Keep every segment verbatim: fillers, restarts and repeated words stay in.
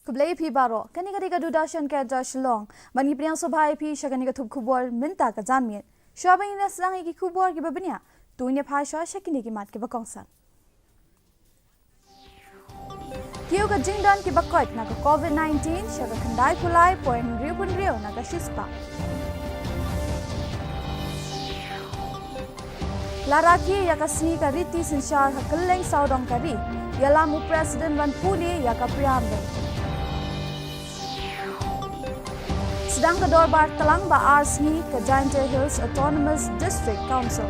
Khublei phi baroh, kane ka dei ka Doordarshan Kyrgyz Shillong. Ban ngi pdiang sngewbha ïa phi sha kane ka thup khubor mynta ka janmiet. Shuwa ban ngin ïa sdang ïa ki khubor kiba bniah, to ngin ïa phai shuwa sha kine ki mat kiba kongsan. Kiew ka jingdon kiba koit na ka COVID nineteen sha ka khyndai phew lai point hynriew phew hynriew na ka shispah. La rakhe ïa ka sngi ka riti synshar ha kylleng sawdong ka ri, ïalam u President ban pule ïa ka preamble. Sdang ka dorbar tlang ba ar sngi ka Jaintia Hills Autonomous District Council.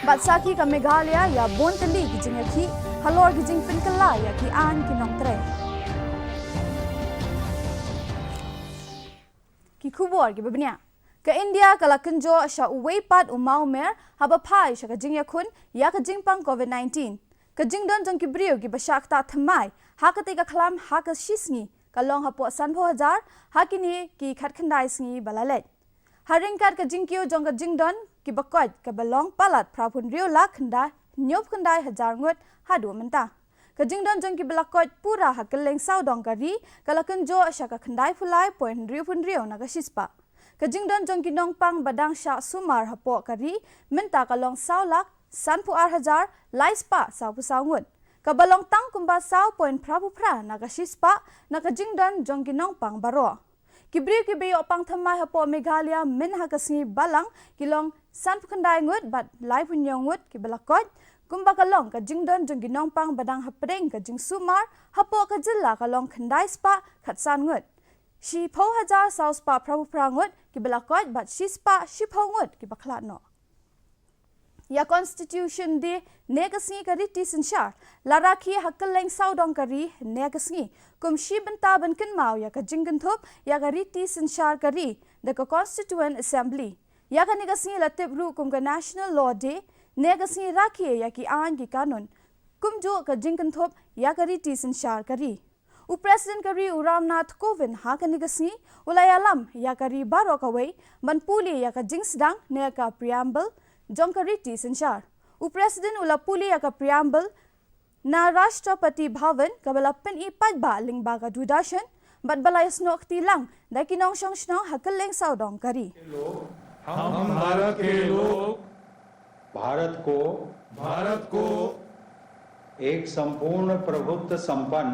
Bad sakhi ka Meghalaya ïa bun tylli ki jingïakhih halor ki jingpynkylla ïa ki aiñ ki nongtrei. Ki khubor kiba bniah. Ka India ka la kynjoh sha uwei pat u mawmer haba phai sha ka jingïakhun ïa ka jingpang COVID nineteen. Ka jingdon jong ki briew kiba shah ktah thymmai ha katei ka khlam ha ka shi sngi ka long hapoh sanphew hajar ha kine ki khatkhyndai sngi ba la leit. Ha ryngkat ka jingkiew jong ka jingdon kiba koit kaba long palat phra phew hynriew lak khyndai hynñiew phew khyndai hajar ngut haduh mynta. Ka jingdon jong kiba la koit pura ha kylleng sawdong ka ri ka la kynjoh sha ka khyndai phew lai point hynriew phew hynriew na ka shispah. Ka jingdon jong ki nongpang ba dang shah sumar hapoh ka ri mynta ka long saw lak sanphew ar hajar lai spah sawphew saw ngut, kaba long tang kumba saw point phra phew phra na ka shispah na ka jingdon jong ki nongpang baroh. Ki briew kiba ïoh pang thymmai hapoh Meghalaya myn ha ka sngi Balang ki long sanphew khyndai ngut bad laiphew hynñiew ngut kiba la koit, kumba ka long ka jingdon jong ki nongpang ba dang hapdeng ka jingsumar hapoh ka jylla ka long khyndai spah khatsan ngut. Shiphew hajar saw spah phra phew phra ngut kiba la koit bad shi spah shiphew ngut kiba khlad noh. Ïa Constitution Day ne ka sngi ka riti synshar la rakhe ha kylleng sawdong ka ri ne ka sngi kum shi bynta ban kynmaw ïa ka jingkynthup ïa ka riti synshar ka ri da ka Constituent Assembly. Ïa kane ka sngi la tip ruh kum ka National Law Day ne ka sngi rakhe ïa ki aiñ ki kanun kumjuh ka jingkynthup ïa ka riti synshar ka ri. U President ka ri u Ramnath Kovind ha kane ka sngi u la ïalam ïa ka ri baroh kawei ban pule ïa ka jingsdang ne ka preamble jong ka riti synshar. U President u la pule ïa ka preamble na Rashtrapati Bhavan kaba la pyni paidbah lyngba ka Doordarshan bad ba la ïasnoh kti lang da ki nongshong shnong ha kylleng sawdong ka ri. हम भारत के लोग भारत को भारत को एक संपूर्ण प्रभुत्व संपन्न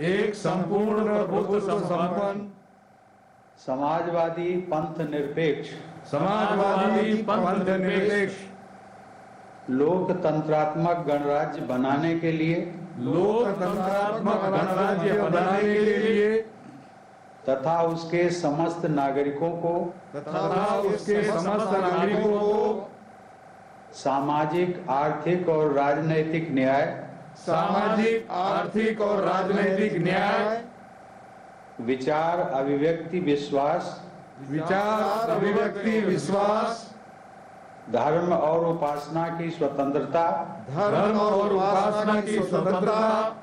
एक संपूर्ण प्रभुत्व संपन्न समाजवादी पंथ निरपेक्ष समाजवादी पंथ निरपेक्ष लोकतंत्रात्मक गणराज्य बनाने के लिए लोकतंत्रात्मक गणराज्य बनाने के लिए तथा उसके समस्त नागरिकों को तथा उसके समस्त नागरिकों को सामाजिक, आर्थिक और राजनैतिक न्याय, सामाजिक, आर्थिक और राजनैतिक न्याय, विचार अभिव्यक्ति विश्वास, विचार अभिव्यक्ति विश्वास, धर्म और उपासना की स्वतंत्रता, धर्म और उपासना की स्वतंत्रता,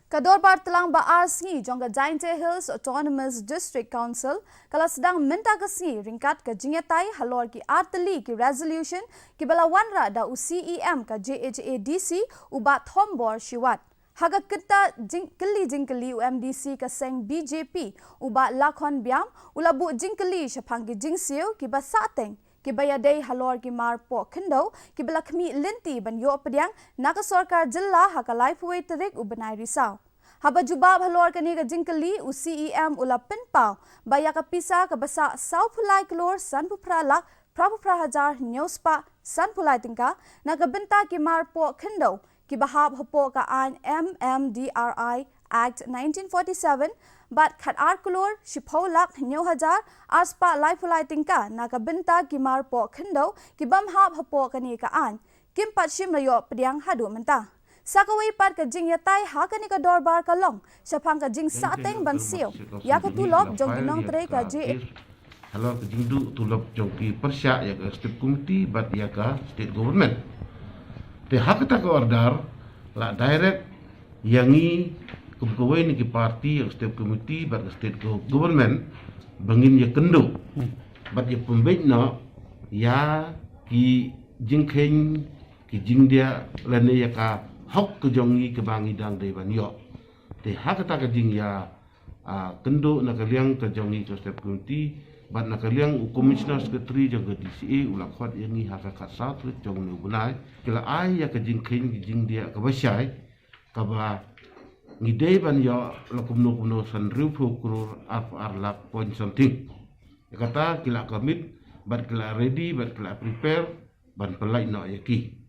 Ka dorbar tlang ba ar sngi jong ka Jaintia Hills Autonomous District Council ka la sdang mynta ka sngi ryngkat ka jingïatai halor ki ar tylli ki resolution kiba la wanrah da u C E M ka J H A D C u Bah Thombor Shiwat. Ha ka kynta jing-, kylli jingkylli u M D C ka seng B J P u Bah Lakhon Biam u la buh jingkylli shaphang ki jingsiew kiba sahteng kiba ïadei halor ki mar poh khyndew kiba la khmih lynti ban ïoh pdiang na ka sorkar jylla ha ka laiphew wei tarik u bnai Risaw. Haba jubab halor kane ka jingkylli u C E M u la pynpaw ba ïa ka pisa kaba sah saw phew lai klur san phew phra lak phra phew phra hajar hynñiew spah san phew lai tyngka na ka bynta ki mar poh khyndew kiba hap hapoh ka aiñ M M D R I Act nineteen forty-seven bad khat ar klur shiphew lak hynñiew hajar ar spah laiphew lai tyngka na ka bynta ki mar poh khyndew ki bym hap hapoh kane ka aiñ kim pat shym la ïoh pdiang haduh mynta. Sa kawei pat ka jingïatai ha kane ka dorbar ka long shaphang ka jingsahteng ban siew ïa ka tulop jong ki nongtrei ka J Halor ka jingduh tulop jong ki pyrshah ïa ka State Committee bad ïa ka State Government. Te ha kata ka order la direct ïa ngi kum kawei na ki party ïa ka State Committee bad ka State Go-, Government ba ngin ïa kynduh bad ïa pynbeit noh ïa ki jingkheiñ Ki jingdiah lane ïa ka hok ka jong ngi kaba ngi dang dei ban ïoh. Te ha kata ka jingïa, ah, kynduh na ka liang ka jong ngi ka Step Committee, bad na ka liang u Commissioner Secretary jong ka D C A u la khot ïa ngi ha ka khatsaw tarik jong une u bnai. Ki la ai ïa ka jingkheiñ ka jingdiah kaba shai, kaba ngi dei ban ïoh la kumno kumno san hynriewphew klur arphew ar lak point something. Ïa kata ki la commit, bad ki la ready, bad ki la prepare ban pynlait noh ïa ki.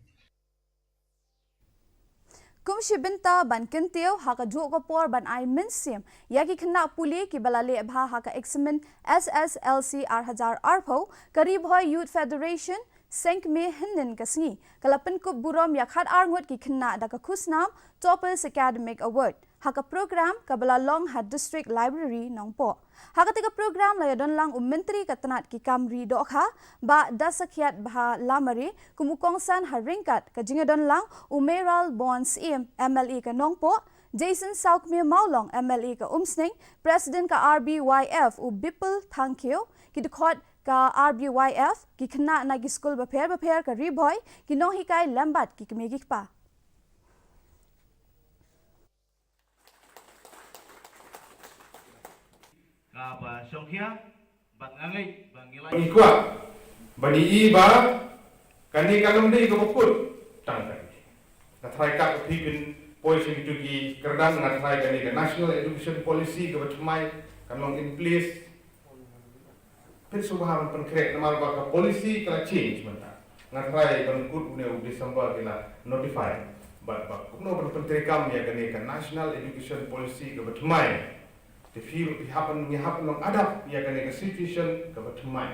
Kum shi bynta ban kyntiew ha kajuh ka por ban ai mynsiem ïa ki khynnah pule kiba la leh bha ha ka eksamin S S L C ar hajar arphew, ka Ri Bhoi Youth Federation, seng kmie hynnin ka sngi ka la pynkup burom ïa khatar ngut ki khynnah da ka khusnam Toppers Academic Award ha ka program kaba la long ha District Library Nongpoh. Ha kata ka program la ïadon lang u Myntri ka tnat ki kam ri dohkha, Bah Dasakhiatbha Lamare, kum u kongsan ha ryngkat ka jingïadon lang u Mayralborn Syiem, M L A ka Nongpoh, Jason Sawkmie Mawlong, M L A ka Umsning, President ka R B Y F u Bipul Thangkhiew, ki dkhot ka R B Y F, ki khynnah na ki skul bapher bapher ka Ri Bhoi, ki nonghikai lem bad ki kmie ki kpa. Kaba shongkhia, bad nga ngeit ba ngi la, ngi kwah ba ngi i ba kane kan ym dei kaba kut tang kane. Nga tharai katba phi pynpoi sha kito ki kyrdan, nga tharai kane ka National Education Policy kaba thymmai kan long in place. Phin sngewbha ban pynkhreh namar ba ka policy ka la change mynta. Nga tharai ban kut une u December ki la notify. Bad ba kumno ban pyntreikam ïa kane ka National Education Policy kaba thymmai. Te phi, phi hap ban, ngi hap ban adapt ïa kane ka situation kaba thymmai.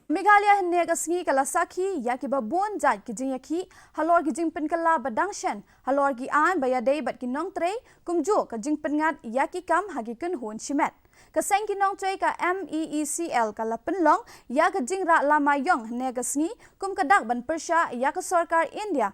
Meghalaya hynne ka sngi ka la sakhi ïa kiba bun jait ki jingïakhih halor ki jingpynkylla ba dang shen halor ki aiñ ba ïadei bad ki nongtrei, kumjuh ka jingpynngat ïa ki kam ha ki kynhun shimet. Ka seng ki nongtrei ka M E E C L ka la pynlong ïa ka jingrah lama ïong hynne ka sngi kum ka dak ban pyrshah ïa ka sorkar India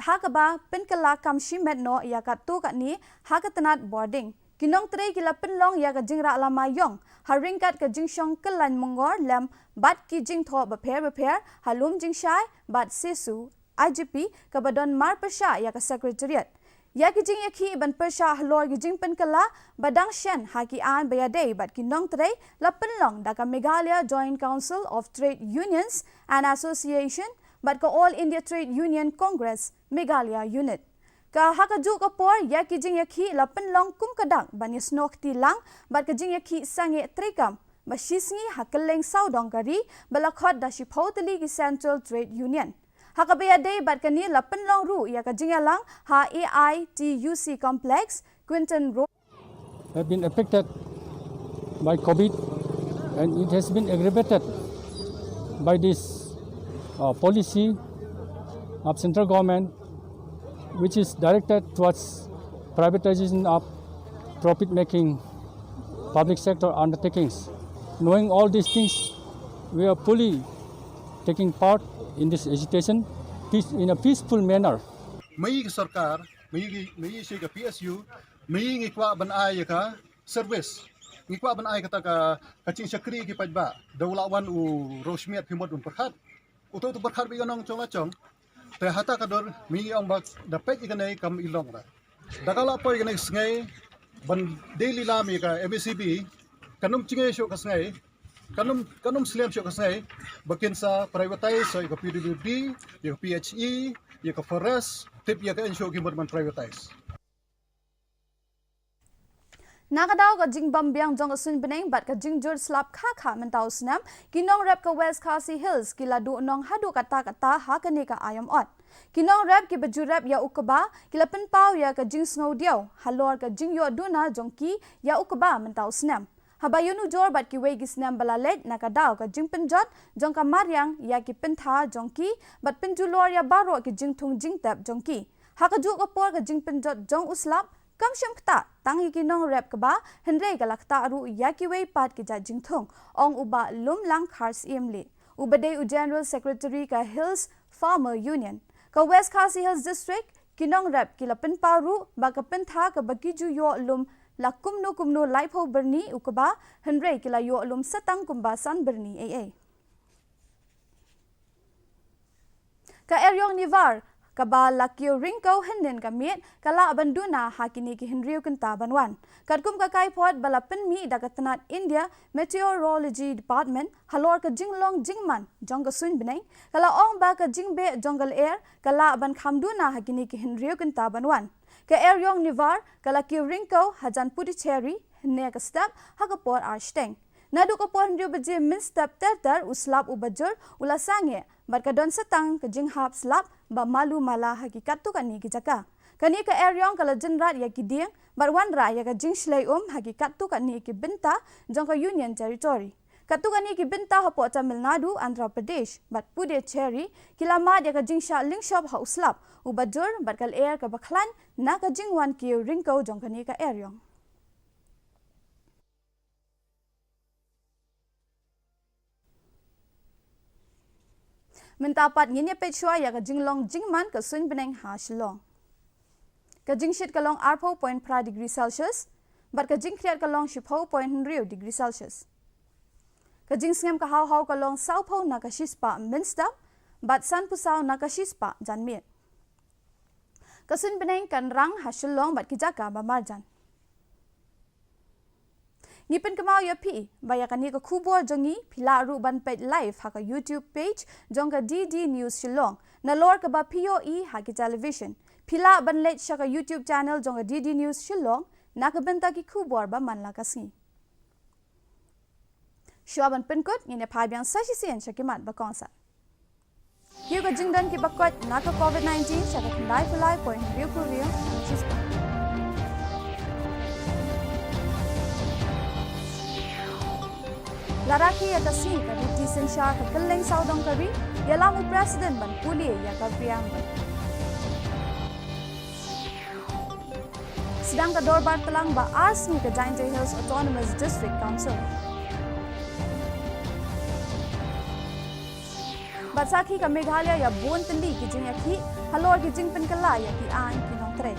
ha kaba pynkylla kam shimet noh ïa katto katne ha ka tnat bording. Ki nongtrei ki la pynlong ïa ka jingrah lama ïong ha ryngkat ka jingshong kyllaiñ mongor lem bad ki jingthoh bapher bapher ha Lumjingshai bad CESU, I G P, kaba don marpyrshah ïa ka Secretariat. Ïa ki jingïakhih ban pyrshah halor ki jingpynkylla ba dang shen ha ki aiñ ba ïadei bad ki nongtrei la pynlong da ka Meghalaya Joint Council of Trade Unions and Association bad ka All India Trade Union Congress Meghalaya Unit. Ka ha kajuh ka por ïa ki jingïakhih la pynlong kum ka dak ban ïasnoh kti lang bad ka jingïakhih sangeh treikam ba shisngi ha kylleng sawdong ka ri ba la khot da shiphew tylli ki Central Trade Union. Ha kaba ïadei bad kane la pynlong ruh ïa ka jingïalang ha A I T U C Complex, Quinton Road. Have been affected by COVID, and it has been aggravated by this, uh, policy of central government, which is directed towards privatization of profit-making public sector undertakings. Knowing all these things, we are fully taking part in this agitation peace, in a peaceful manner. Mei ka sorkar, mei, mei shi ka P S U, mei ngi kwah ban ai ïa ka service. Ngi kwah ban ai kata ka, ka jingshakri ki paidbah. Da u la wan u Rosmiat Phimot un pyrkhat. Uto uto pyrkhat bad i ka nongchong lachong. Te hata ka dur mei ngi ong ba da peit ïa kane kam i long da. Da ka la poi kane ka sngi ban dei lilam ïa ka M A C B. Kan ym jngai shuh ka sngi. Kan ym, kan ym slem shuh ka sngi ba kin sa privatize, so ïa ka P W D, ïa ka P H E, ïa ka forest, tip ïa ka inshoh ki mut ban privatize. Na ka daw ka jingbym biang jong ka suiñbneng bad ka jingjur slap kha kha mynta u snem, ki nongrep ka West Khasi Hills ki la duhnong haduh katta katta ha kane ka aïom ot. Ki nongrep kiba ju rep ïa u kba ki la pynpaw ïa ka jingsngewdiaw halor ka jingïoh duna jong ki ïa u kba mynta u snem. Haba ïanujor bad kiwei ki snem ba la leit na ka daw ka jingpynjot jong ka mariang ïa ki pyntha jong ki bad pynjulor ïa baroh ki jingthung jingtep jong ki. Ha kajuh ka por ka jingpynjot jong u slap kam shym ktah tang ïa ki nongrep kba, hynrei ka la ktah ruh ïa kiwei pat ki jait jingthung, ong u Bah Lumlang Kharsyiemlieh, uba dei u General Secretary ka Hills Farmer Union. Ka West Khasi Hills District, ki nongrep ki la pynpaw ruh ba ka pyntha kaba ki ju ïoh lum la kumno kumno laiphew byrni u kba, hynrei ki la ïoh lum sa tang kumba san byrni eiei. Ka eriong nivar kaba la kiew ryngkew hynnin ka miet ka lah ban duna ha kine ki hynriew kynta ban wan. Katkum ka kaiphod ba la pynmih da ka tnat India Meteorology Department halor ka jinglong jingman jong ka suiñ bneng, ka la ong ba ka jingbeh jong ka lyer ka lah ban kham duna ha kine ki hynriew kynta ban wan. Ka eriong nivar ka la kiew ryngkew hajan Puducherry hynne ka step ha ka por ar shiteng. Naduh ka por hynriew baje mynstep ter ter u slap uba jur u la sangeh bad ka don satang ka jinghap slap ba malu mala ha ki katto katne ki jaka. Kane ka eriong ka la jynrat ïa ki dieng bad wanrah ïa ka jingshlei um ha ki katto katne ki bynta jong ka Union Territory. Katto katne ki bynta hapoh Tamil Nadu, Andhra Pradesh bad Puducherry ki la mad ïa ka jingshah lyngshop ha u slap uba jur bad ka lyer kaba khlaiñ na ka jingwan kiew ryngkew jong kane ka eriong. Mynta pat ngin ïa peit shuwa ïa ka jinglong jingman ka suiñ bneng ha Shillong. Ka jingshit ka long arphew point phra degree Celsius bad ka jingkhriat ka long shiphew point hynriew degree Celsius. Ka jingsngem ka haw haw ka long sawphew na ka shispah mynstep bad sanphew saw na ka shispah janmiet. Ka suiñ bneng kan rang ha Shillong bad ki jaka ba marjan. Ngi pynkynmaw ïa phi ba ïa kane ka khubor jong ngi phi lah ruh ban peit live ha ka YouTube page jong ka D D News Shillong. Nalor kaba phi ïohi ha ki television, phi lah ban leit sha ka YouTube channel jong ka D D News Shillong na ka bynta ki khubor ba man la ka sngi. Shuwa ban pynkut, ngin ïa phai biang sa shisien sha ki mat ba kongsan. Kiew ka jingdon kiba koit na ka COVID nineteen sha ka khyndai phew lai point hynriew phew hynriew. La rakhe ïa ka sngi ka riti synshar ka kylleng sawdong ka ri, ïalam u President ban pule ïa ka biang ban. Sdang ka dorbar tlang ba ar sngi ka Jaintia Hills Autonomous District Council. Bad sakhi ka Meghalaya ïa bun tylli ki jingïakhih halor ki jingpynkylla ïa ki aiñ ki nongtrei.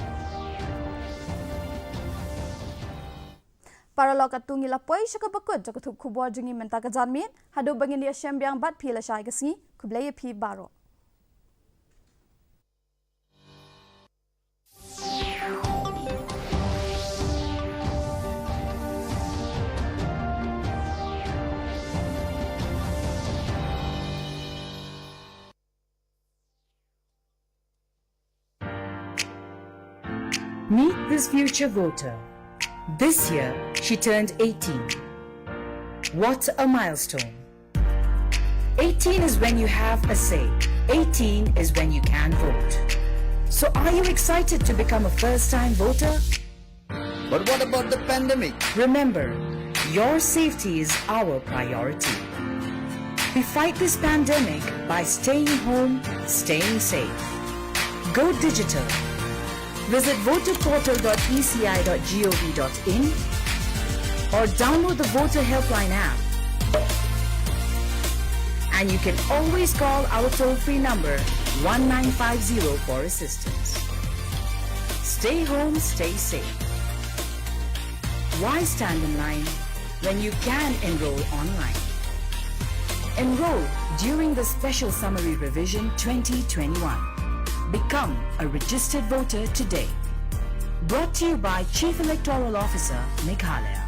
Paralok, katto ngi la poi sha kaba kut jong ka thup khubor jong ngi mynta ka janmiet, haduh ba ngin ïa shem biang bad phi lashai ka sngi, khublei ïa phi baroh. Meet this future voter. This year, she turned eighteen. What a milestone. Eighteen is when you have a say. Eighteen is when you can vote. So are you excited to become a first-time voter? But what about the pandemic? Remember, your safety is our priority. We fight this pandemic by staying home, staying safe. Go digital. Visit voter portal dot E C I dot G O V dot in or download the Voter Helpline app. And you can always call our toll-free number one nine five zero for assistance. Stay home, stay safe. Why stand in line when you can enroll online? Enroll during the Special Summary Revision twenty twenty-one. Become a registered voter today. Brought to you by Chief Electoral Officer, Meghalaya.